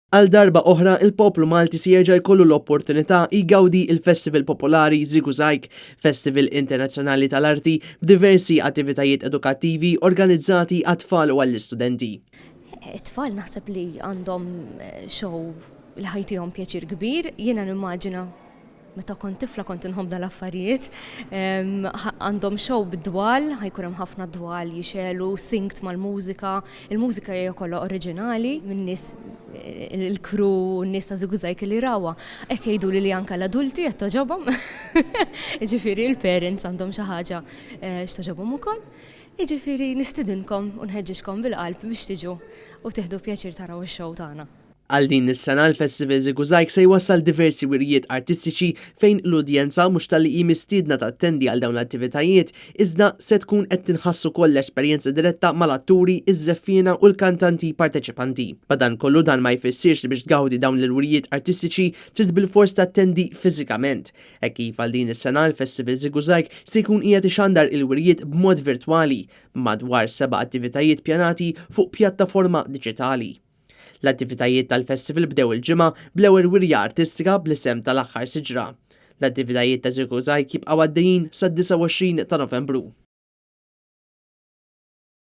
Għal darba oħra, il-poplu Malti se jerġa' jkollu l-opportunità jgawdi il-Festival Popolari ŻiguŻajg, festival internazzjonali tal-arti b'diversi attivitajiet edukattivi organizzati għat-tfal u għall-istudenti. It-tfal naħseb li għandhom show li ħa jtihom pjaċir kbir. Jiena nimmaġina meta kont tifla kont inħobb dal-affarijiet. Għandhom show bid-dwal, ħa jkun hemm ħafna dwal jixegħlu, synced mal-mużika. Il-mużika hija kollha oriġinali minn nies il-crew, n-nies ta' ŻiguŻajg li rawha. Qed jgħidu li anke l-adulti qed togħġobhom. Ġifieri il-parents għandhom xi ħaġa x'togħġobhom ukoll. Jiġifieri nistidinkom u nħeġġiġkom bil-qalb biex tiġu u tieħdu pjaċir taraw ix-show tagħna. Għal din is-sena, l-Festival ŻiguŻajg se jwassal diversi wirjiet artistiċi fejn l-udjenza mhux talli hi mistiedna tattendi għal dawn l-attivitajiet, iżda se tkun qed tinħass ukoll l-esperjenza diretta mal-atturi, iż-żeffiena u l-kantanti parteċipanti. Madankollu, dan ma jfissirx li biex tgawdi dawn l-wirjiet artistiċi trid bilfors tattendi fiżikament. Hekk kif għal din is-sena l-Festival ŻiguŻajg se jkun qiegħed ixandar il-wirjiet b'mod virtwali, madwar seba' attivitajiet pjanati fuq pjattaforma diġitali. L-attivitajiet tal-festival bdew il-Ġimgħa bl-ewwel wirja artistika bl-isem tal-Aħħar Siġra. L-attivitajiet ta' ŻiguŻajg jibqgħu għaddejjin sa' 29 ta' Novembru.